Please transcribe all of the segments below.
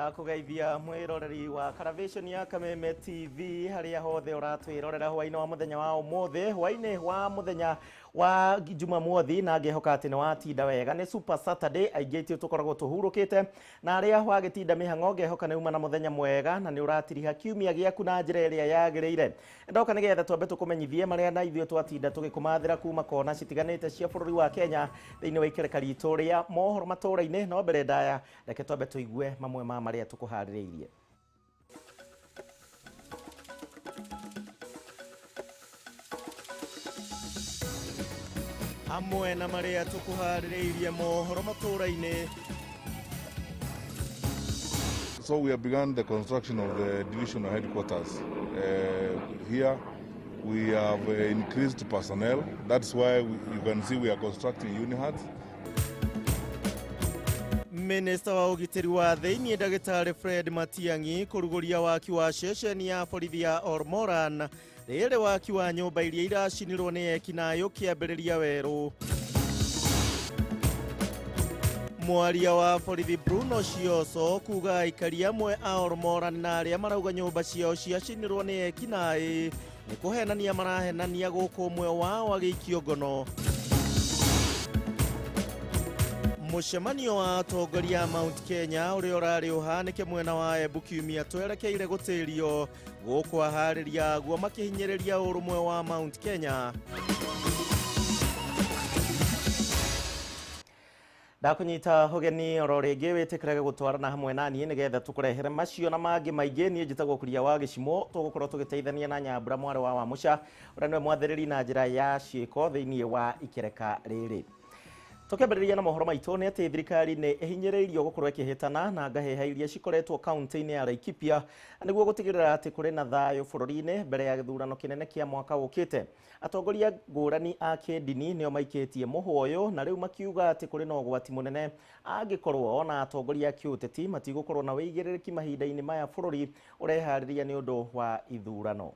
Ndakũgeithia mwĩroreri wa Caravation ya Kameme TV harĩa hothe ũratwĩrorera hwainĩ wa mũthenya wa ũmũthĩ, hwainĩ wa mũthenya wa Jumamothi, na ngĩhoka atĩ nĩ watinda wega. Nĩ Super Saturday, aingĩ aitũ tũkoragwo tũhurũkĩte, na arĩa wagĩtinda mĩhang'o ngehoka nĩ uma na mũthenya mwega na nĩ ũratiriha kiumia gĩaku na njĩra ĩrĩa yagĩrĩire. Ndoka nĩgetha twambe tũkũmenyithie marĩa na ithuĩ twatinda tũgĩkũmathĩra kuma kona citiganĩte cia bũrũri wa Kenya thĩinĩ wa ikereka ritũ rĩa mohoro matũũra-inĩ. No mbere ndaya reke twambe tũigue mamwe ma marĩa tũkũharĩrĩirie. Hamwe na marĩa tũkũharĩrĩirie mohoro matũũra-inĩ. So we have begun the construction of the divisional headquarters. Here we have increased personnel. That's why you can see we are constructing Unihuts. Minista wa ũgitĩri wa thĩinĩ ndagĩtarĩ Fred Matiang'i kũrugũria waki wa ceceni ya borithi ya Olmoran, rĩrĩ waki wa nyũmba iria iracinirwo nĩ ekinaĩ ũkĩambĩrĩria werũ. Mwaria wa borithi Bruno Shioso kuga aikari amwe a Olmoran na arĩa marauga nyũmba ciao ciacinirwo nĩ ekinaĩ nĩ kũhenania marahenania gũkũ ũmwe wao agĩikio ngono. Mũcemanio wa atongoria a Mount Kenya ũrĩa ũrarĩ ũhanĩke mwena wa Embu kiumia twerekeire gũtĩrio gũkũ aharĩria aguo makĩhinyĩrĩria ũrũmwe wa Mount Kenya. Ndakũnyita ũgeni oro rĩngĩ wĩtĩkĩrage gũtwarana hamwe na niĩ nĩgetha tũkũrehere macio na mangĩ maingĩ. Niĩ njĩtagwo Kuria wa Gĩcimo, tũgũkorwo tũgĩteithania na Nyambura mwarĩ wa Wamũca ũrĩa nĩwe mwathĩrĩri na njĩra ya ciĩko thĩinĩ wa ikereka rĩrĩ. Tũkĩambĩrĩria na mohoro maitũ nĩ atĩ thirikari nĩ ĩhinyĩrĩirio gũkorwo ĩkĩhĩtana na ngahĩha iria cikoretwo kaunti-inĩ ya Laikipia nĩguo gũtigĩrĩra atĩ kũrĩ na thayũ bũrũri-inĩ mbere ya gĩthurano kĩnene kĩa mwaka ũkĩte. Atongoria ngũrani a kĩndini nĩo maikĩtie mũhwa ũyũ na rĩu makiuga atĩ kũrĩ na ũgwati mũnene angĩkorwo ona atongoria a kĩũteti matigũkorwo na wĩigĩrĩrĩki mahinda-inĩ maya bũrũri ũreharĩria nĩ ũndũ wa ithurano.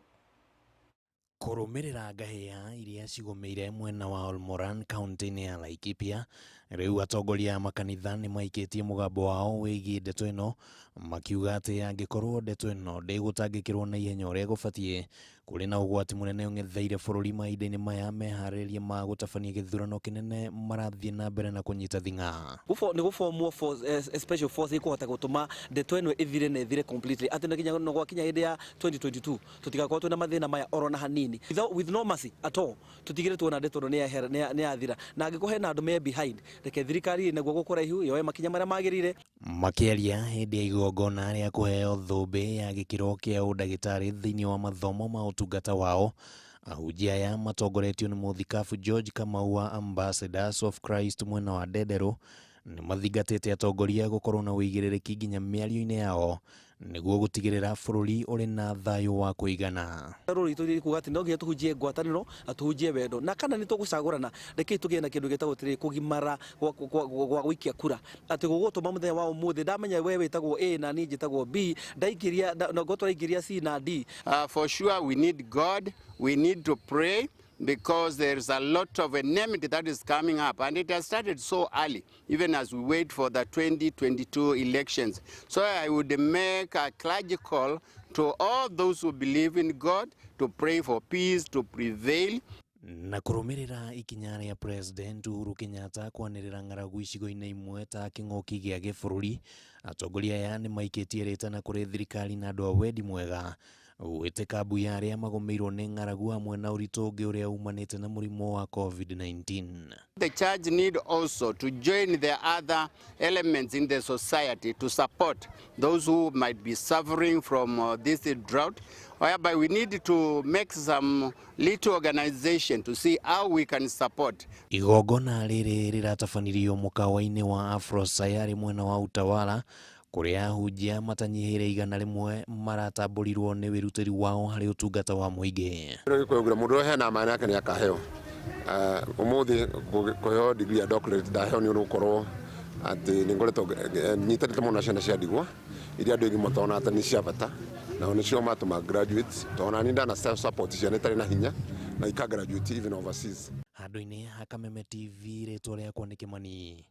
Kũrũmĩrĩra ngahĩha iria cigũmĩire mwena wa Olmoran kaunti-inĩ ya Laikipia, rĩu atongoria a makanitha nĩ maikĩtie mũgambo wao wĩgiĩ ndeto ĩno, makiuga atĩ angĩkorwo ndeto ĩno ndĩgũtangĩkĩrwo na ihenya ũrĩa gũbatiĩ, kũrĩ na ũgwati mũnene ũng'etheire bũrũri mahinda-inĩ maya meharĩrĩria ma gũtabania gĩthurano kĩnene marathiĩ na mbere na kũnyita thing'a. Nĩ gũbomwo special force ĩkũhota gũtũma ndeto ĩno ĩthire na ĩthire completely, atĩ nginya no gwakinya hĩndĩ ya 2022 tũtigakorwo twĩna mathĩna maya oro na hanini. With no mercy at all, tũtigĩre tuona ndeto ĩno nĩ yathira, na angĩkorwo hena andũ me behind, reke thirikari ĩna guoko kũraihu yoe makinya marĩa magĩrĩire. Makĩaria hĩndĩ ya igongona rĩa kũheo thũmbĩ ya gĩkĩro kĩa ũndagĩtarĩ thĩinĩ wa mathomo ma ũtungata wao, ahunjia aya matongoretio nĩ mũthikabu George Kamau wa Ambassadors of Christ mwena wa Ndenderũ nĩ mathingatĩte atongoria gũkorwo na ũigĩrĩrĩki nginya mĩario-inĩ yao nĩguo gũtigĩrĩra bũrũri ũrĩ na thayũ wa kũigana. Rũrũ ritũ rĩ kuga atĩ no nginya tũhunjie ngwatanĩro na tũhunjie wendo, na kana nĩ tũgũcagũrana rekei tũgĩe na kĩndũ gĩtagwo atĩrĩrĩ kũgimara gwa gũikia kura, atĩ gũgũtũma mũthenya wa ũmũthĩ ndamenya we wĩtagwo A na niĩ njĩtagwo B, ndaingĩria na ngorwo tũraingĩria C na D. For sure we need God, we need to pray, because there is a lot of enmity that is coming up, and it has started so early, even as we wait for the 2022 elections. So I would make a clergy call to all those who believe in God to pray for peace to prevail. Na kũrũmĩrĩra ikinya rĩa President Uhuru Kenyatta kwanĩrĩra ng'aragu icigo-inĩ imwe ta kĩng'ũki gĩa gĩbũrũri, atongoria aya nĩ maikĩtie rĩtana kũrĩ thirikari na andũ a wendi mwega gwĩtĩka mbu ya arĩa magũmĩirwo nĩ ng'aragu hamwe na ũritũ ũngĩ ũrĩa umanĩte na mũrimũ wa COVID-19. The church need also to join the other elements in the society to support those who might be suffering from this drought, whereby we need to make some little organization to see how we can support. Igongona rĩrĩ rĩratabanirio mũkawa-inĩ wa Afro Sayari mwena wa Utawala, kũrĩa ahunjia matanyihĩire 100 maratambũrirwo nĩ wĩrutĩri wao harĩ ũtungata wa mũingĩ. Mũndũ ũrĩa ũheanaga maĩ nake nĩ akaheo. Ũmũthĩ kũheo degree ya doctorate ndaheo nĩ ũgũkorwo atĩ nĩ ngoretwo nyitanĩte mũno na ciana cia ndigwa iria andũ aingĩ matona atĩ nĩ cia bata, nao nĩcio matũma graduates, tondũ ona niĩ ndana support ciana itarĩ na hinya na ika graduate even overseas. Handũ-inĩ ha Kameme TV, rĩtwa rĩakwa nĩ Kĩmani.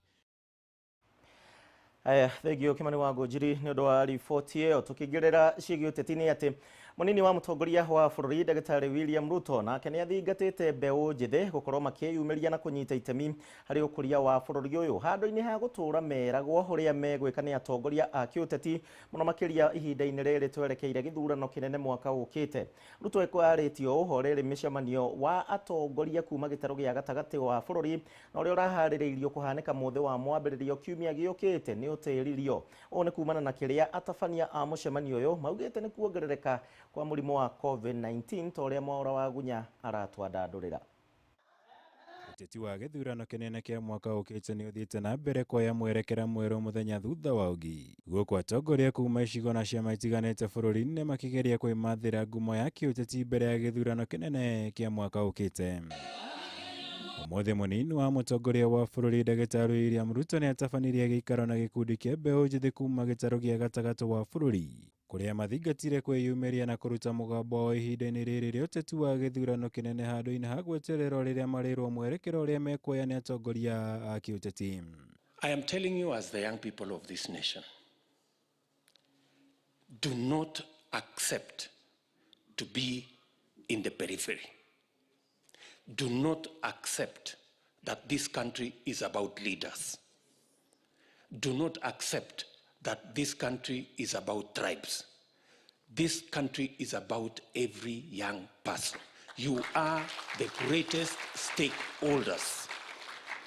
Aya, thengio Kimani wa Ngũnjiri nĩ ũndũ wa riboti ĩyo. Tũkĩingĩrĩra ciĩgiĩ ũteti nĩ atĩ mũnini wa mũtongoria wa bũrũri Ndagĩtarĩ William Ruto nake nĩ athingatĩte mbeũ njĩthĩ gũkorwo makĩyumĩria na kũnyita itemi harĩ ũkũria wa bũrũri ũyũ handũ-inĩ ha gũtũũra meragwo ũrĩa megwĩka nĩ atongoria a kĩũteti mũno makĩria ihinda-inĩ rĩrĩ twerekeire gĩthurano kĩnene mwaka ũkĩte. Ruto ekwarĩtie ũũ o rĩrĩ mĩcemanio wa atongoria kuma gĩtarũ gĩa gatagatĩ wa bũrũri na ũrĩa ũraharĩrĩirio kũhanĩka mũthĩ wa mwambĩrĩrio kiumia gĩũkĩte nĩ ũtĩririo. Ũũ nĩ kumana na kĩrĩa atabania a mũcemanio ũyũ maugĩte nĩ kuongerereka kwa mũrimũ wa COVID-19 ta ũrĩa Mwaũra wa Gunya aratwandandũrĩra. Ũteti wa gĩthurano kĩnene kĩa mwaka ũkĩte nĩ ũthiĩte na mbere kuoya mwerekera mwerũ mũthenya thutha wa ũngĩ, gũkũ atongoria kuma icigo na ciama itiganĩte bũrũri-inĩ makĩgeria kwĩmathĩra ngumo ya kĩũteti mbere ya gĩthurano kĩnene kĩa mwaka ũkĩte. Ũmũthĩ mũnini wa mũtongoria wa bũrũri Ndagĩtarĩ William Ruto nĩ atabanirie gĩikaro na gĩkundi kĩa mbeũ njĩthĩ kuma gĩtarũ gĩa gatagatĩ wa bũrũri kũrĩa mathingatire kwĩyumĩria na kũruta mũgambo wao ihinda-inĩ rĩrĩ rĩa ũteti wa gĩthurano kĩnene handũ-inĩ ha gwetererwo rĩrĩa marĩrwo mwerekera ũrĩa mekuoya nĩ atongoria a kĩũteti. I am telling you as the young people of this nation, do not accept to be in the periphery. Do not accept that this country is about leaders. Do not accept that this country is about tribes. This country is about every young person. You are the greatest stakeholders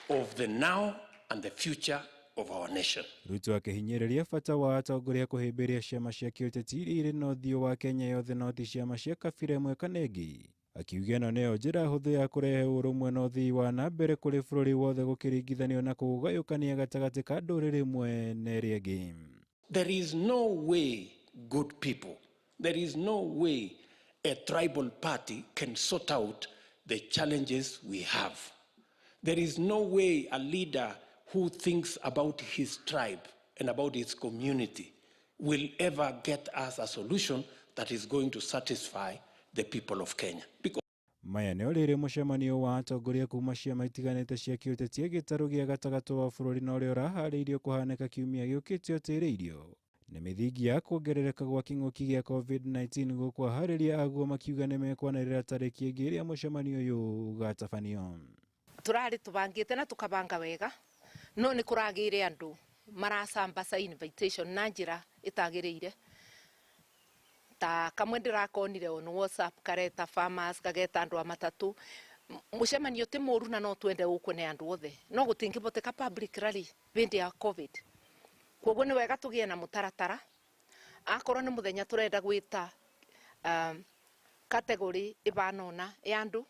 of the now and the future of our nation. Ruto akĩhinyĩrĩria bata wa atongoria kũhĩmbĩria ciama cia kĩũteti iria irĩ na ũthiũ wa Kenya yothe no ti ciama cia kabira ĩmwe kana ĩngĩ. Akiuga ĩno nĩyo njĩra hũthũ ya kũrehe ũrũmwe na ũthii wa na mbere kũrĩ bũrũri wothe gũkĩringithanio na kũũgayũkania gatagatĩ ka ndũrĩrĩ ĩmwe na ĩrĩa ĩngĩ. There is no way, good people, there is no way a tribal party can sort out the challenges we have. There is no way a leader who thinks about his tribe and about his community will ever get us a solution that is going to satisfy the people of Kenya. Because Maya nĩ rĩrĩ mũcemanio wa atongoria kuma ciama itiganĩte cia kĩũteti gĩtarũ gĩa gatagatĩ wa bũrũri na ũrĩa ũraharĩirio kũhanĩka kiumia gĩũkĩte ũtĩrĩirio nĩ mĩthingi ya kuongerereka gwa kĩng'ũki gĩa COVID-19 gũkũ aharĩria aguo makiuga nĩ mekwanĩrĩra tarĩki ĩngĩ ĩrĩa mũcemanio ũyũ ũgatabanio. Tũrarĩ tũbangĩte na tũkabanga wega no nĩ kũragĩire andũ maracambaca invitation na njĩra ĩtagĩrĩire. Ta kamwe ndĩrakonire on WhatsApp kareta farmers kageta andũ a matatũ. Mũcemanio ti mũru na no twende ũkwo nĩ andũ othe no gũtingĩhoteka public rally hĩndĩ ya COVID. Kwoguo nĩ wega tũgĩe na mũtaratara akorwo nĩ mũthenya tũrenda gwĩta category ĩbana ũna ya andũ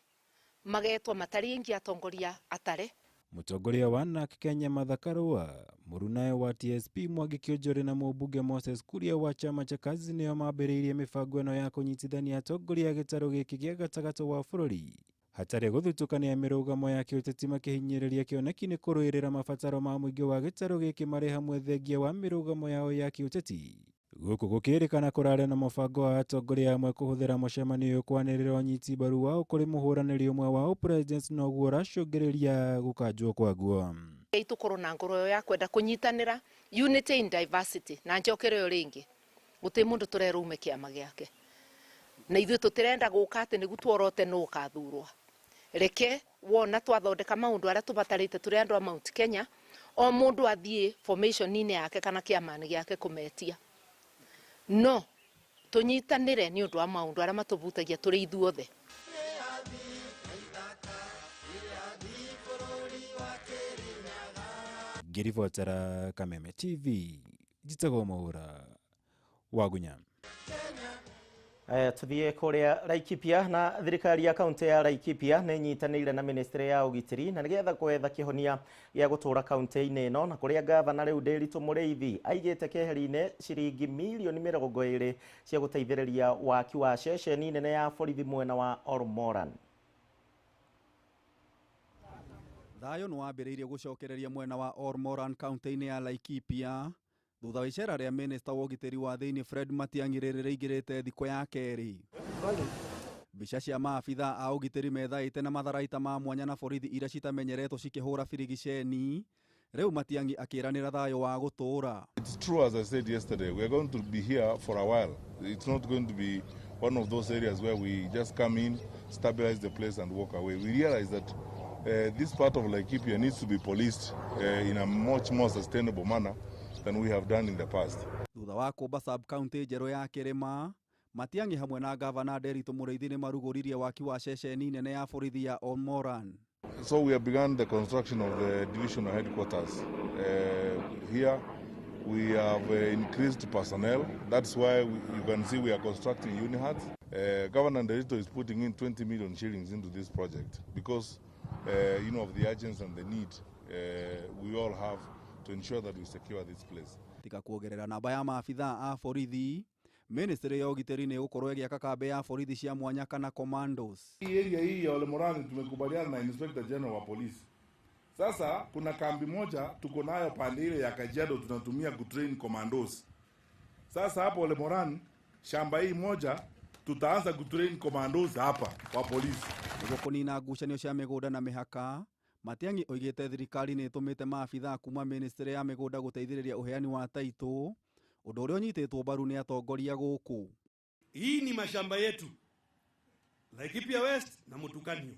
magetwo matarĩ aingĩ atongoria atare. Mũtongoria wa NARC Kenya Martha Karua, mũrunawe wa TSP Mwangi Kiunjuri na mũmbunge Moses Kuria wa chama cha Kazi nĩo mambĩrĩirie mĩbango ĩno ya kũnyitithania atongoria a gĩtarũ gĩkĩ gĩa gatagatĩ wa bũrũri hatarĩ gũthutũkania mĩrũgamo ya kĩũteti makĩhinyĩrĩria kĩoneki nĩ kũrũĩrĩra mabataro ma mũingĩ wa gĩtarũ gĩkĩ marĩ hamwe thengia wa mĩrũgamo yao ya kĩũteti. Gũkũ gũkĩrĩkana kũrarĩ na mũbango wa atongoria amwe kũhũthĩra mũcemanio ũyũ kwanĩrĩra ũnyiti mbaru wao kũrĩ mũhũranĩri ũmwe wa ũpresident noguo ũracũngĩrĩria gũkanjwo kwaguo. Tũkorwo na ngoro ya kwenda kũnyitanĩra, unity in diversity, na njokere ĩyo rĩngĩ gũtirĩ mũndũ tũrerwo ume kĩama gĩake na ithuĩ tũtirenda gũka atĩ nĩguo tuorote nũ ũkathurwo. Reke wona twathondeka maũndũ arĩa tũbatarĩte tũrĩ andũ a Mount Kenya, o mũndũ athiĩ formation-inĩ yake kana kĩama-inĩ gĩake kũmetia. No tũnyitanĩre nĩ ũndũ wa maũndũ arĩa matũbutagia tũrĩ ithuothe. Ngĩribotera Kameme TV, njĩtagwo Mwaura wa Gunya. Tuthiĩ kũrĩa Laikipia na thirikari ya kaunti ya Laikipia nĩ ĩnyitanĩire na ministry ya ũgitĩri na nĩgetha gwetha kĩhonia gĩa gũtũũra kaunti-inĩ ĩno na kũrĩa gavana rĩu Ndiritu Mũrĩithi aigĩte keheri-inĩ ciringi mirioni 20 cia gũteithĩrĩria waki wa ceceni nene ya borithi mwena wa Olmoran. Thayũ nĩ wambĩrĩirie gũcokereria mwena wa Olmoran kaunti-inĩ ya Laikipia thutha wa icera rĩa minista wa ũgitĩri wa thĩinĩ Fred Matiang'i rĩrĩ rĩingĩrĩte thikũ ya kerĩ. Mbica cia maabitha a ũgitĩri methaĩte na matharaita ma mwanya na borithi iria citamenyeretwo cikĩhũra birigiceni Rĩu Matiang'i akĩranĩra thayũ wa gũtũũra. It's true, as I said yesterday, we are going to be here for a while. It's not going to be one of those areas where we just come in, stabilize the place and walk away. We realize that this part of Laikipia needs to be policed in a much more sustainable manner than we have done in the past. Thutha wa kũmba sub-county njerũ ya Kĩrĩma, Matiang'i hamwe na gavana Nderitu Mũrĩithi nĩ marugũririe waki wa ceceni nene ya borithi ya Olmoran. So we have begun the construction of the divisional headquarters. Here we have increased personnel. That's why you can see we are constructing unihuts. Governor Nderitu is putting in 20 million shillings into this project because you know, of the urgency and the need we all have to ensure that we secure this place. Tiga kuongerera namba ya maabithaa a borithi, Ministry ya ũgitĩri nĩ ĩgũkorwo ĩgĩaka kambĩ ya borithi cia mwanya kana commandos. Hii area hii ya Ole tumekubaliana na Inspector General wa polisi. Sasa kuna kambi moja tuko nayo pande ile ya Kajiado tunatumia kutrain commandos. Sasa hapo Ole Moran shamba hii moja tutaanza kutrain commandos hapa wa polisi. Nĩguo kũnina ngucanio cia mĩgũnda na mĩhaka, Matiang'i oigĩte thirikari nĩ ĩtũmĩte maabithaa kuma ministry ya mĩgũnda gũteithĩrĩria ũheani wa taitũ, ũndũ ũrĩa ũnyitĩtwo mbaru nĩ atongoria gũkũ. Hii ni mashamba yetu Laikipia West na Mutukanio,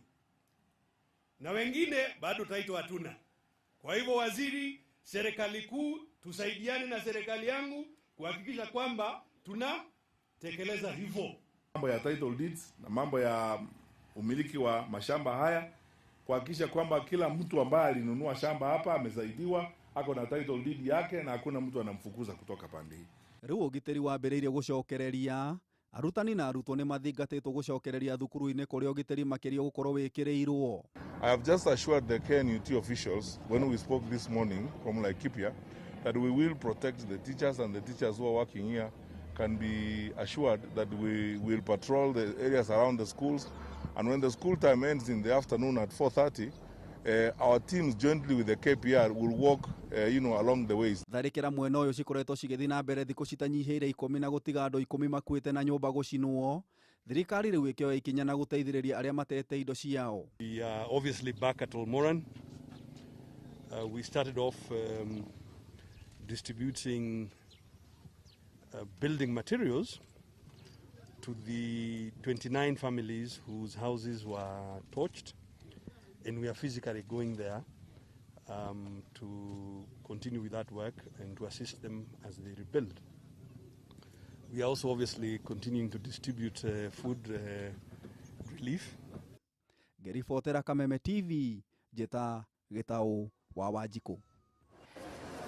na wengine bado taito hatuna. Kwa hivyo waziri, serikali kuu tusaidiane na serikali yangu kuhakikisha kwamba tunatekeleza hivyo. Mambo ya title deeds na mambo ya umiliki wa mashamba haya, kuhakikisha kwamba kila mtu ambaye alinunua shamba hapa amesaidiwa, ako na title deed yake na hakuna mtu anamfukuza kutoka pande hii. Rĩu ũgitĩri wambĩrĩirie gũcokereria, arutani na arutwo nĩ mathingatĩtwo gũcokereria thukuru-inĩ kũrĩa ũgitĩri makĩria gũkorwo wĩkĩrĩirwo. I have just assured the KNUT officials when we spoke this morning from Laikipia that we will protect the teachers, and the teachers who are working here can be assured that we will patrol the areas around the schools, and when the school time ends in the afternoon at 4:30, our teams jointly with the KPR will walk you know, along the ways. Tharĩkĩra mwena ũyũ cikoretwo cigĩthiĩ na mbere thikũ citanyihĩire 10 na gũtiga andũ 10 makuĩte na nyũmba gũcinwo. Thirikari rĩu ĩkĩoya ikinya na gũteithĩrĩria arĩa matete indo ciao. We are obviously back at Olmoran. We started off distributing building materials to the 29 families whose houses were torched, and we are physically going there to continue with that work and to assist them as they rebuild. We are also obviously continuing to distribute food relief. Ngeribotera Kameme TV, Njĩta Gĩtaũ wa Wanjikũ.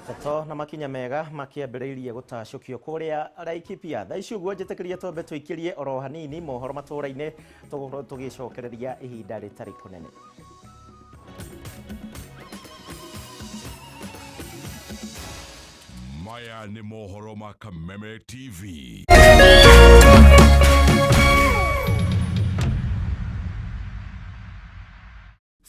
Toto na makinya mega makiambĩrĩirie gũtacũkio kũrĩa Laikipia. Thaa ici ũguo njĩtĩkĩrie twambe tũikĩrie oro hanini mohoro matũũra-inĩ, tũgũkorwo tũgĩcokereria ihinda rĩtarĩ kũnene. Maya nĩ mohoro ma Kameme TV.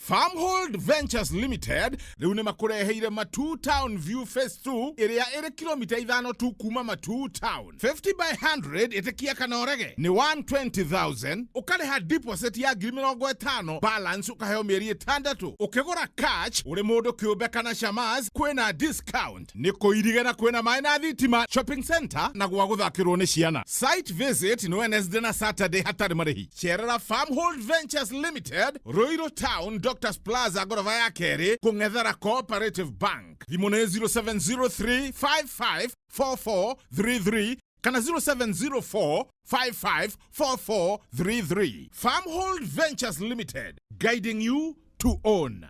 Farmhold Ventures Limited rĩu nĩ makũreheire Matu Town View Phase 2 ĩrĩa ĩrĩ kilomita 5 tu kuma Matu Town. 50 by 100 ĩtĩkia kana ũrege nĩ 120,000, ũkarĩha deposit ya 50,000, balance ũkaheo mĩeri 6. Ũkĩgũra cash ũrĩ mũndũ kĩũmbe kana shamas kwĩna discount. Nĩ kũirige na kwĩna maĩ na thitima, shopping center na gwa gũthakĩrwo nĩ ciana. Site visit nĩ Wednesday na Saturday hatarĩ marĩhi. Cerera Farmhold Ventures Limited, Ruiru Town, Doctors Plaza, gorofa ya kerĩ, kũng'ethera Cooperative Bank. Thimũ nĩ 0703554433 kana 0704554433. Farmhold Ventures Limited, guiding you to own.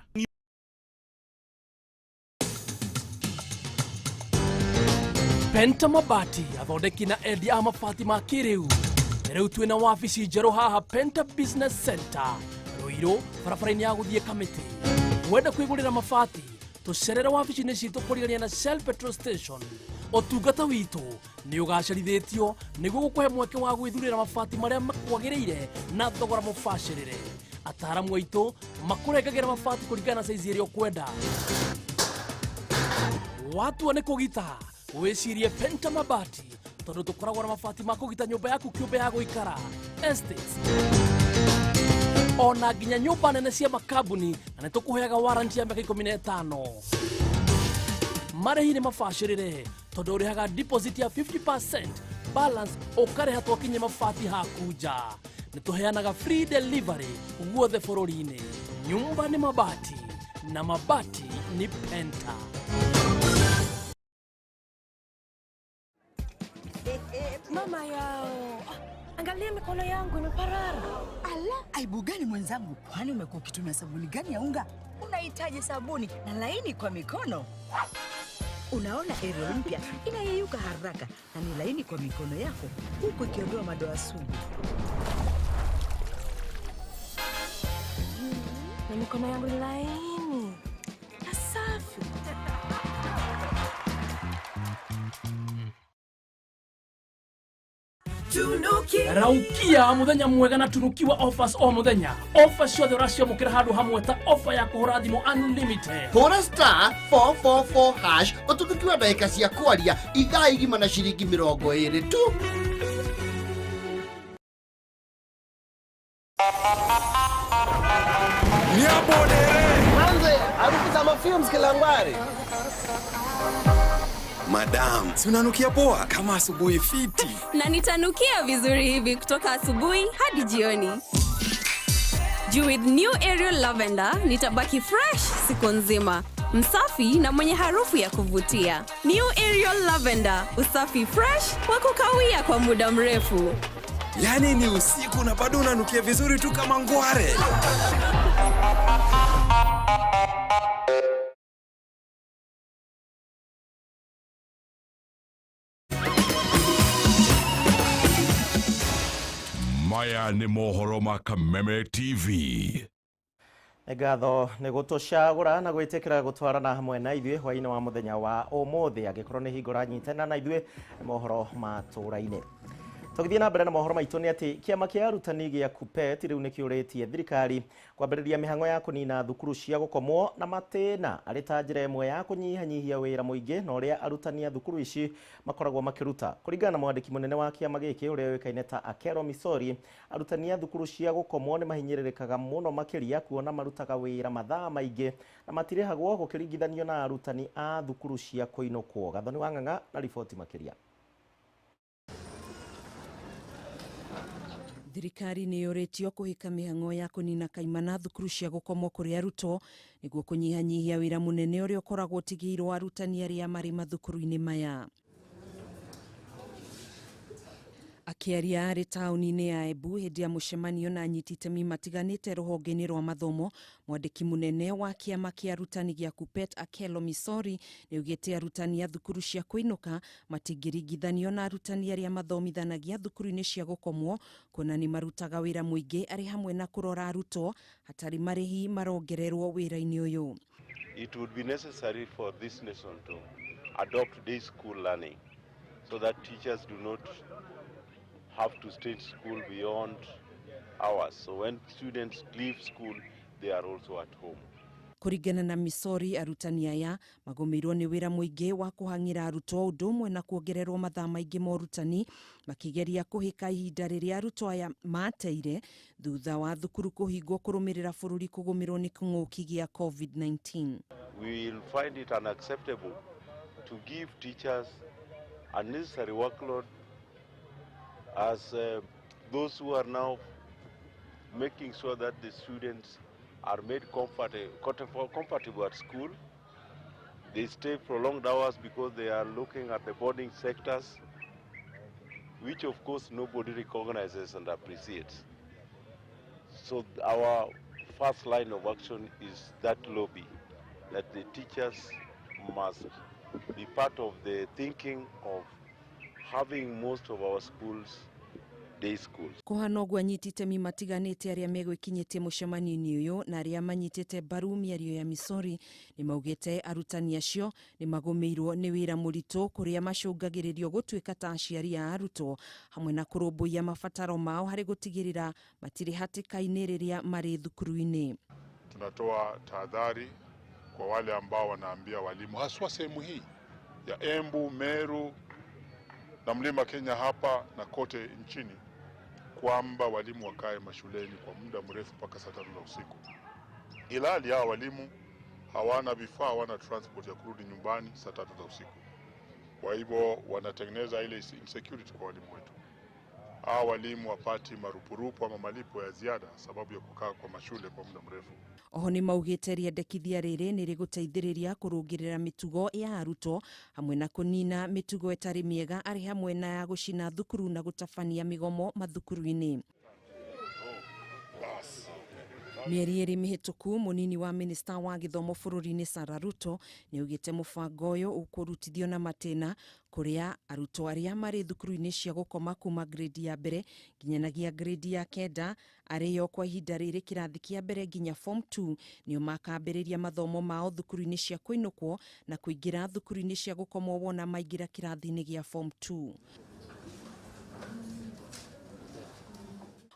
Penta Mabati athondeki na endia a mabati ma kĩrĩu. Rĩu twĩna wabici njerũ haha Penta Business Center, Ruiru, barabara-inĩ ya gũthiĩ Kamĩtĩ. Wenda kwĩgũrĩra mabati, tũcerere wabici-inĩ citũ kũrigania na Shell Petrol Station. Ũtungata witũ nĩ ũgacerithĩtio nĩguo gũkũhe mweke wa gwĩthurĩra mabati marĩa makwagĩrĩire na thogora mũbacĩrĩre. Ataaramu aitũ makũrengagĩra mabati kũringana na saizi ĩrĩa ũkwenda. Watua nĩ kũgita, wĩcirie Penta Mabati, tondũ tũkoragwo na mabati ma kũgita nyũmba yaku kĩũmbe ya gũikara, estates, ona nginya nyũmba nene cia makambuni, na nĩ tũkũheaga warranty ya mĩaka 15. Marĩhi nĩ mabacĩrĩre tondũ ũrĩhaga deposit ya 50% balance ũkarĩha twakinye mabati haku nja. Nĩ tũheanaga free delivery guothe bũrũri-inĩ. Nyumba ni mabati na mabati ni Penta. Mama yao, angalia mikono yangu imeparara. Ala, aibu gani mwenzangu? Kwani umekuwa ukitumia sabuni gani ya unga? Unahitaji sabuni na laini kwa mikono. Unaona Ariel mpya inayeyuka haraka na ni laini kwa mikono yako huku ikiondoa madoa sugu. Na mikono yangu ni laini na safi. Raukia muthenya mwega na tunukiwa offers o muthenya. Offers ciothe ũraciamũkĩra handũ hamwe ta offer ya kũhũra thimũ unlimited. Hũra star 444 hash ũtunukiwa ndagĩka cia kwaria ithaa igima na ciringi 20 tu. Manze, harufu za mafumes Kilangwari. Madam, si unanukia poa kama asubuhi fiti. Na nitanukia vizuri hivi kutoka asubuhi hadi jioni. Juu with new Ariel Lavender nitabaki fresh siku nzima. Msafi na mwenye harufu ya kuvutia. New Ariel Lavender, usafi fresh wa kukawia kwa muda mrefu. Yani ni usiku na bado unanukia vizuri tu kama ngware. Maya nĩ mohoro ma Kameme TV. Ngatho nĩ gũtũcagũra na gwĩtĩkĩra gũtwarana hamwe na ithuĩ hwaĩ-inĩ wa mũthenya wa ũmũthĩ. Angĩkorwo nĩ hingo ũranyitanĩra na ithuĩ mohoro ma tũra-inĩ. Tũgĩthiĩ na mbere na mohoro maitũ nĩ atĩ kĩama kĩa arutani gĩa KUPPET rĩu nĩkĩũrĩtie thirikari kwambĩrĩria mĩhang'o ya kũnina thukuru cia gũkomwo na matĩna arĩ ta njĩra ĩmwe ya kũnyihanyihia wĩra mũingĩ na ũrĩa arutani a thukuru ici makoragwo makĩruta. Kũringana na mwandĩki mũnene wa kĩama gĩkĩ ũrĩa ũĩkaine ta Akero Misori, arutani a thukuru cia gũkomwo nĩ mahinyĩrĩrĩkaga mũno makĩria kuona marutaga wĩra mathaa maingĩ na matirĩhagwo gũkĩringithanio na arutani a thukuru cia kũinũkwo. Gathoni wa Ng'ang'a na riboti makĩria. Thirikari nĩ yũrĩtio kũhĩka mĩhang'o ya kũnina kaimana thukuru cia gũkomwo kũrĩ arutwo nĩguo kũnyihanyihia wĩra mũnene ũrĩa ũkoragwo ũtigĩirwo arutani arĩa marĩ mathukuru-inĩ maya. Akĩaria arĩ taũni-inĩ ya Embu hĩndĩ ya mũcemanio na anyiti itemi matiganĩte rũhonge-inĩ rwa mathomo, mwandĩki mũnene wa kĩama kĩa arutani gĩa KUPPET Akelo Misori nĩaugĩte arutani a thukuru cia kũinũka matingĩringithanio na arutani arĩa mathomithanagia thukuru-inĩ cia gũkomwo kuona nĩ marutaga wĩra mũingĩ arĩ hamwe na kũrora arutwo hatarĩ marĩhi marongererwo wĩra-inĩ ũyũ. It would be necessary for this nation to adopt day school learning so that teachers do not have to stay in school beyond hours. So when students leave school, they are also at home. Kũringana na Misori, arutani aya magũmĩirwo nĩ wĩra mũingĩ wa kũhang'ĩra arutwo ũndũ ũmwe na kuongererwo mathaa maingĩ ma ũrutani makĩgeria kũhĩka ihinda rĩrĩa arutwo aya mateire thutha wa thukuru kũhingwo kũrũmĩrĩra bũrũri kũgũmĩrwo nĩ kĩng'ũki gĩa COVID-19. We will find it unacceptable to give teachers unnecessary workload as those who are now making sure that the students are made comfortable at school. They stay prolonged hours because they are looking at the boarding sectors, which of course nobody recognizes and appreciates. So our first line of action is that lobby, that the teachers must be part of the thinking of having most of our schools day schools. Kũhana ũguo anyiti itemi matiganĩte arĩa megwĩkinyĩtie mũcemanio-inĩ ũyũ na arĩa manyitĩte mbaru mĩario ya Misori nĩ maugĩte arutani acio nĩ magũmĩirwo nĩ wĩra mũritũ kũrĩa macũngagĩrĩrio gũtuĩka ta aciari a arutwo hamwe na kũrũmbũiya mabataro mao harĩ gũtigĩrĩra matirĩ hatĩka-inĩ rĩrĩa marĩ thukuru-inĩ. Tunatoa tahadhari kwa wale ambao wanaambia walimu haswa sehemu hii ya Embu, Meru na Mlima Kenya hapa na kote nchini kwamba walimu wakae mashuleni kwa muda mrefu mpaka saa 3 za usiku. Ilhali hao walimu Hawana vifaa, hawana transport ya kurudi nyumbani saa 3 za usiku. Kwa hivyo wanatengeneza ile insecurity kwa walimu wetu. Hawa walimu wapati marupurupu ama malipo ya ziada sababu ya kukaa kwa mashule kwa muda mrefu. Oho nĩ maugĩte rĩendekithia rĩrĩ nĩ rĩgũteithĩrĩria kũrũngĩrĩra mĩtugo ya arutwo hamwe na kũnina mĩtugo ĩtarĩ mĩega arĩ hamwe na ya gũcina thukuru na gũtabania mĩgomo mathukuru-inĩ. Mĩeri 2 mĩhĩtũku mũnini wa minista wa gĩthomo bũrũri-inĩ Sarah Ruto nĩaugĩte mũbango ũyũ ũkũrutithio na matĩna kũrĩa arutwo arĩa marĩ thukuru-inĩ cia gũkoma kuma grade ya mbere nginyanagia grade ya 9 arĩo kwa ihinda rĩrĩ kĩrathi kĩa mbere nginya form 2 nĩo makambĩrĩria mathomo mao thukuru-inĩ cia kũinũkwo na kũingĩra thukuru-inĩ cia gũkomwo wona maingĩra kĩrathi-inĩ gĩa form 2.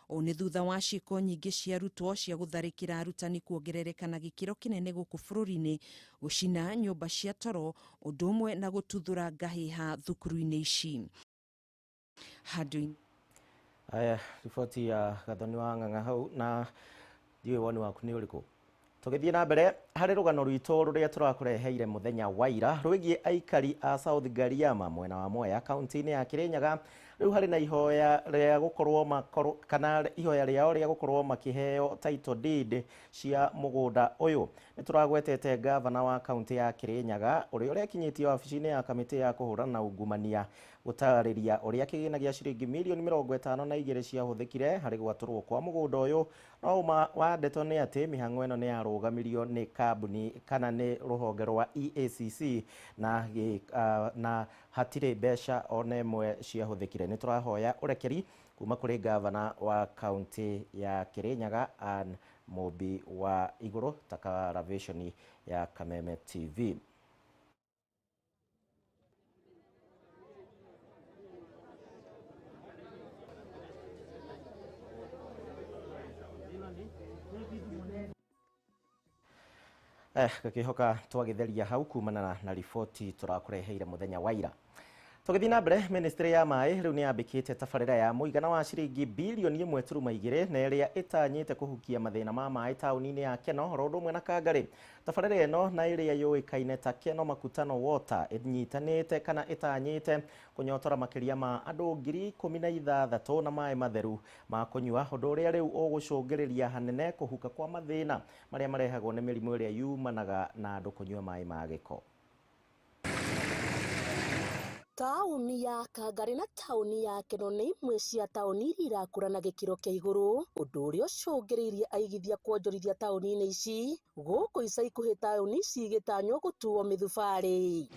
Ũũ nĩ thutha wa ciĩko nyingĩ cia arutwo cia gũtharĩkĩra arutani kuongerereka na gĩkĩro kĩnene gũkũ bũrũri-inĩ, gũcina nyũmba cia toro ũndũ ũmwe na gũtuthũra ngahĩha thukuru-inĩ ici. Handũ aya riboti ya Gathoni wa Ng'ang'a hau na ndiũĩ woni waku nĩ ũrĩkũ. Tũgĩthiĩ na mbere harĩ rũgano rwitũ rũrĩa tũrakũreheire mũthenya wa ira rwĩgiĩ aikari a South Gariama mwena wa Mwea kaunti-inĩ ya Kirinyaga. Rĩu harĩ na ihoya rĩa gũkorwo kana ihoya rĩao rĩa gũkorwo makĩheo title deed cia mũgũnda ũyũ. Nĩ tũragwetete gavana wa kaunti ya Kirinyaga ũrĩa ũrekinyĩtie wabici-inĩ ya kamĩtĩ ya kũhũrana na ungumania gũtarĩria ũrĩa kĩgĩna gĩa ciringi mirioni 52 ciahũthĩkire harĩ gwatũrwo kwa mũgũnda ũyũ. No ũma wa ndeto nĩ atĩ mĩhang'o ĩno nĩ yarũgamirio nĩ kambuni kana nĩ rũhonge rwa EACC na hatirĩ mbeca ona ĩmwe ciahũthĩkire. Nĩ tũrahoya ũrekeri kuma kũrĩ gavana wa kaunti ya Kirinyaga Ann Mũmbi wa Igũrũ takaravĩconi ya Kameme TV. Gakĩhoka twagĩtheria hau kumana na riboti tũrakũreheire mũthenya wa ira. Tũgĩthiĩ na mbere, ministry ya maĩ rĩu nĩ yambĩkĩte tabarĩra ya mũigana wa ciringi bilioni 1.2 na ĩrĩa ĩtanyĩte kũhukia mathĩna ma maĩ taũni-inĩ ya Keno oro ũndũ ũmwe na Kangarĩ. Tabarĩra ĩno na ĩrĩa yũĩkaine ta Keno Makutano Water ĩnyitanĩte kana ĩtanyĩte kũnyotora makĩria ma andũ 16,000 na maĩ matheru ma kũnyua, ũndũ ũrĩa rĩu ũgũcũngĩrĩria hanene kũhuka kwa mathĩna marĩa marehagwo nĩ mĩrimũ ĩrĩa yumanaga na andũ kũnyua maĩ ma gĩko. Taũni ya Kangarĩ na taũni ya Keno nĩ imwe cia taũni iria irakũra na gĩkĩro kĩa igũrũ, ũndũ ũrĩa ũcũngĩrĩirie aigithia kwonjorithia taũni-inĩ ici. Gũkũ ica ikuhĩ taũni ici igĩtanywo gũtuo mĩthubarĩ.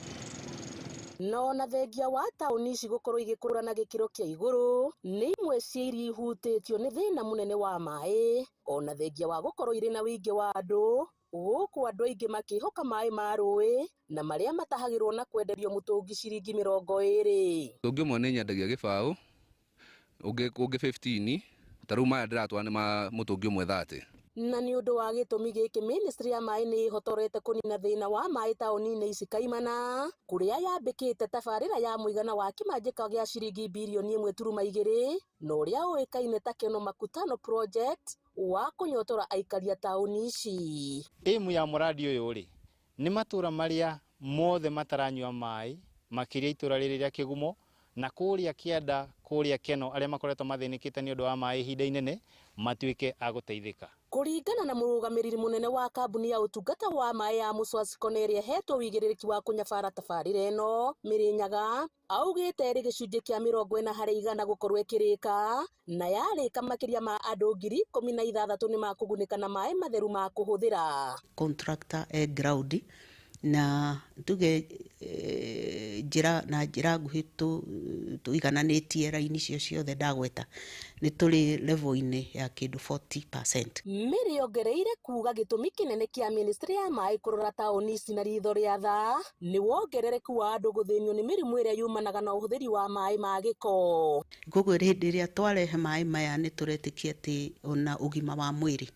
No ona thengia wa taũni ici gũkorwo igĩkũra na gĩkĩro kĩa igũrũ, nĩ imwe cia iria ihutĩtio nĩ thĩna mũnene wa maĩ, ona thengia wa gũkorwo irĩ na ũingĩ wa andũ. Gũkũ andũ aingĩ makĩhoka maĩ ma rũĩ na marĩa matahagĩrwo na kwenderio mũtũngi ciringi 20. Mũtũngi ũmwe nĩ nyendagia gĩbaũ, ũngĩ 15, ta rĩu maya ndĩratwara nĩ ma mũtũngi ũmwe 30. Na nĩ ũndũ wa gĩtũmi gĩkĩ ministry ya maĩ nĩ ĩhotorete kũnina thĩna wa maĩ taũni-inĩ ici kaimana, kũrĩa yambĩkĩte tabarĩra ya mũigana wa kĩmanjĩka gĩa ciringi bilioni 1.2 na ũrĩa ũĩkaine ta Keno Makutano Project wa kũnyotora aikaria taũni ici. Ĩmu ya mũradi ũyũ rĩ nĩ matũra marĩa mothe mataranyua maĩ makĩria itũra rĩrĩ rĩa Kĩgumo na kũrĩa kĩanda kũrĩa Keno arĩa makoretwo mathĩnĩkĩte nĩ ũndũ wa maĩ ihinda inene matuĩke a gũteithĩka. Kũringana na mũrũgamĩrĩri mũnene wa kambuni ya ũtungata wa maĩ ya Mũswasiko na ĩrĩa ĩhetwo ũigĩrĩrĩki wa kũnyabara tabarĩra ĩno Mĩrĩnyaga augĩte ĩrĩ gĩcunjĩ kĩa 40 harĩ igana gũkorwo ĩkĩrĩka na yarĩka makĩria ma andũ 16,000 nĩ makũgunĩka na maĩ matheru ma kũhũthĩra. Contractor e ground na tuge njĩra na njĩra nguhĩ tũigananĩtie raini icio ciothe ndagweta nĩ tũrĩ level-inĩ ya kĩndũ 40%. Mĩrĩ yongereire kuga gĩtũmi kĩnene kĩa ministry ya maĩ kũrora taũni ici na ritho rĩa tha nĩ wongerereku wa andũ gũthĩnio nĩ mĩrimũ ĩrĩa yumanaga na ũhũthĩri wa maĩ ma gĩko. Koguo hĩndĩ ĩrĩa twarehe maĩ maya nĩ tũretĩkia atĩ ona ũgima wa mwĩrĩ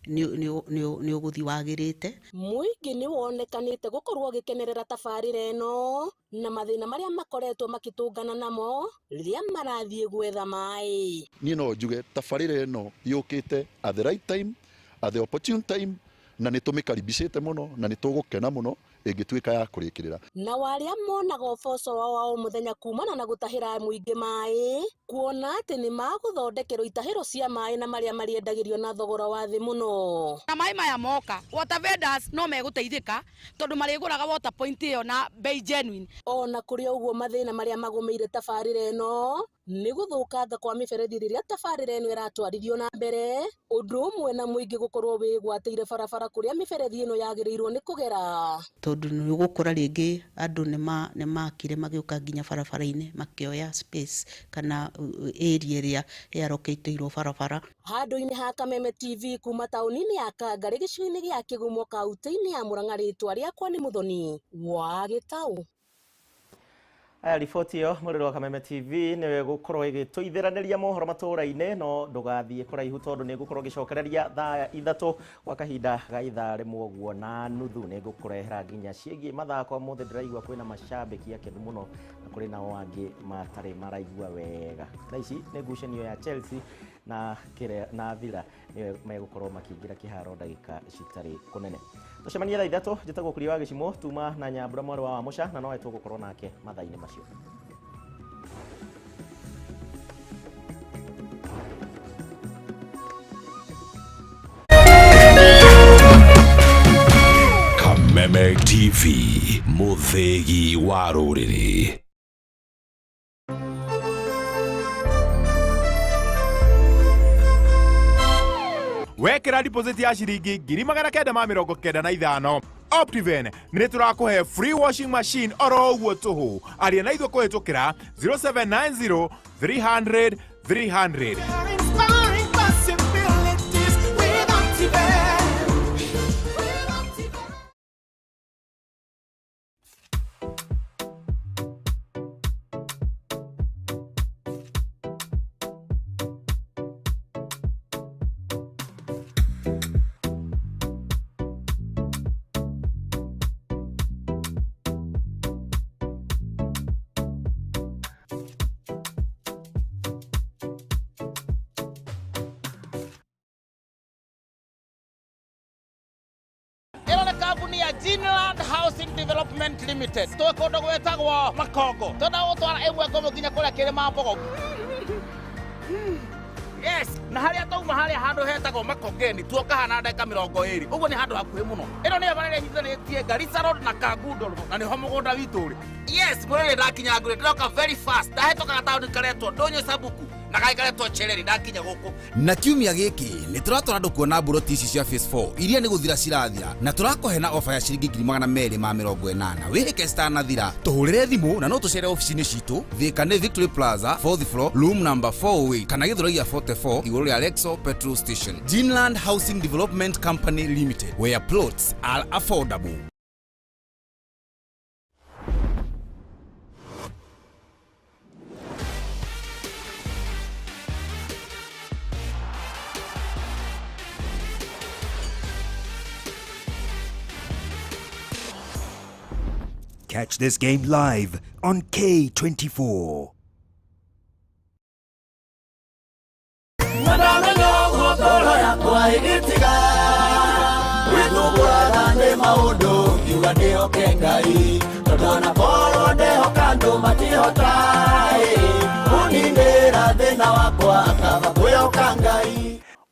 nĩ ũgũthiĩ wagĩrĩte. Mũingĩ nĩ wonekanĩte gũkorwo ũgĩkenerera tabarĩra ĩno na mathĩna marĩa makoretwo makĩtũngana namo rĩrĩa marathiĩ gwetha maĩ. Niĩ no njuge tabarĩra ĩno yũkĩte at the right time, at the opportune time, Na nĩ tũmĩkaribicĩte mũno na nĩ tũgũkena mũno ĩngĩtuĩka ya kũrĩkĩrĩra. Na arĩa monaga ũboco wao wa o mũthenya kumana na gũtahĩra mũingĩ maĩ, kuona atĩ nĩ magũthondekerwo itahĩro cia maĩ na marĩa marĩendagĩrio na thogora wa thĩ mũno. Na maĩ maya moka, water vendors no megũteithĩka tondũ marĩgũraga water point ĩyo na bei genuine. Ona kũrĩ ũguo mathĩna marĩa magũmĩire tabarĩra ĩno nĩ gũthũkanga kwa mĩberethi rĩrĩa tabarĩra ĩno ĩratwarithio na mbere, ũndũ ũmwe na mũingĩ gũkorwo wĩgwatĩire barabara kũrĩa mĩberethi ĩno yagĩrĩirwo nĩ kũgera. Tondũ nĩ ũgũkora rĩngĩ andũ nĩ makire magĩũka nginya barabara-inĩ makĩoya space kana area ĩrĩa yarokĩtĩirwo barabara. Handũ-inĩ ha Kameme TV kuma taũni-inĩ ya Kangarĩ gĩcigo-inĩ gĩa Kĩgumo kaunti-inĩ ya Murang'a, rĩtwa rĩakwa nĩ Muthoni wa Gĩtaũ. Aya riboti ĩyo mũrĩro wa Kameme TV nĩwe gũkorwo ĩgĩtũithĩranĩria mohoro matũũra-inĩ, no ndũgathiĩ kũraihu tondũ nĩ ngũkorwo ngĩcokereria thaa 3 kwa kahinda ga ithaa rĩmwe ũguo na nuthu. Nĩ ngũkũrehera nginya ciĩgiĩ mathako. Ũmũthĩ ndĩraigua kwĩna macambĩki akenu mũno na kũrĩ nao angĩ matarĩ maraigua wega. Thaa ici nĩ ngucanio ya Chelsea na Villa nĩwe megũkorwo makĩingĩra kĩharo ndagĩka citarĩ kũnene. Tũcemanie thaa 3. Njĩtagwo Kuria wa Gĩcimo, tuma na Nyambura mwarĩ wa Wamũca, na nowe tũgũkorwo nake mathaa-inĩ macio. Kameme TV, mũthĩgi wa rũrĩrĩ. Wekera deposit ya ciringi 995 Optiven nĩ tũrakũhe free washing machine oro ũguo tũhũ. Aria na ithuĩ kũhĩtũkĩra 0790 300 300. Inspiring possibilities with Optiven. Kambuni ya Ginland Housing Development Limited twĩ kũndũ gwĩtagwo Makongo, twenda gũtwara ĩmwe kwa ĩmwe nginya kũrĩa Kĩrĩma Mbogo. Yes, na harĩa tauma harĩa handũ hetagwo Makongeni tuoka hana ndagĩka 20 ũguo nĩ handũ hakuhĩ mũno. Ĩno nĩyo barabara ĩnyitithanĩtie Garissa Road na Kangundo Road, na nĩho mũgũnda witũ ũrĩ. Yes, mũrĩrĩ ndakinya ngũrĩ ndĩroka very fast, ndahĩtũkaga taũni karetwo Ndũnyũ Sabuku na gaikaretwo Chereri ndakinya gũkũ. Na kiumia gĩkĩ nĩ tũratwara andũ kuona mburoti ici cia phase 4 iria nĩ gũthira cirathira, na tũrakũhe na ofa ya ciringi 280 wĩhĩke citanathira. Tũhũrĩre thimũ na no tũcere ofici-inĩ citũ Thika nĩ Victory Plaza 4th floor room number 408 kana Gĩthũrai ya 44 igũrũ rĩa Lexo petrol station. Ginland Housing Development Company Limited, where plots are affordable. Catch this game live on K24.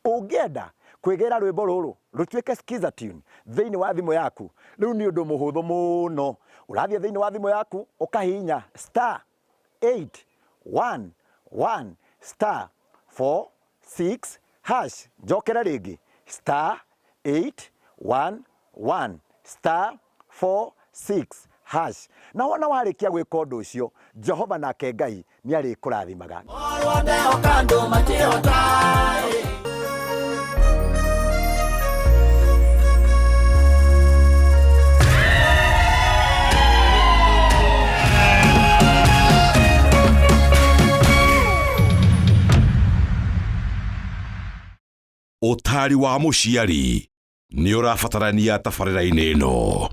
Ũngĩenda kwĩgĩra rwĩmbo rũrũ rũtuĩke skiza tune thĩinĩ wa thimũ yaku, rĩu nĩ ũndũ mũhũthũ mũno. Ũrathiĩ thĩinĩ wa thimũ yaku ũkahihinya star 811 star 46 hash. Njokere rĩngĩ star 811 star 46 hash. Na wona warĩkia gwĩka ũndũ ũcio, Jehova nake Ngai nĩ arĩkũrathimaga. Ũtari wa mũciari nĩ ũrabatarania tabarĩra-inĩ ĩno.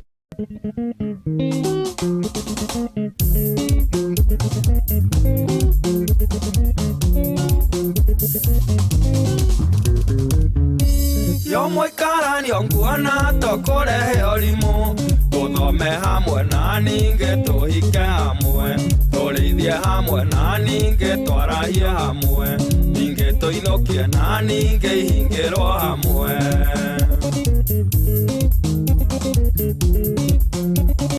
Yo mũikaranio Irio nguona tũkũrehe ũrimũ. Tũthome hamwe na ningĩ tũhike hamwe, tũrĩithie hamwe na ningĩ twarahie hamwe, ningĩ tũinũkie na ningĩ ihingĩrwo hamwe.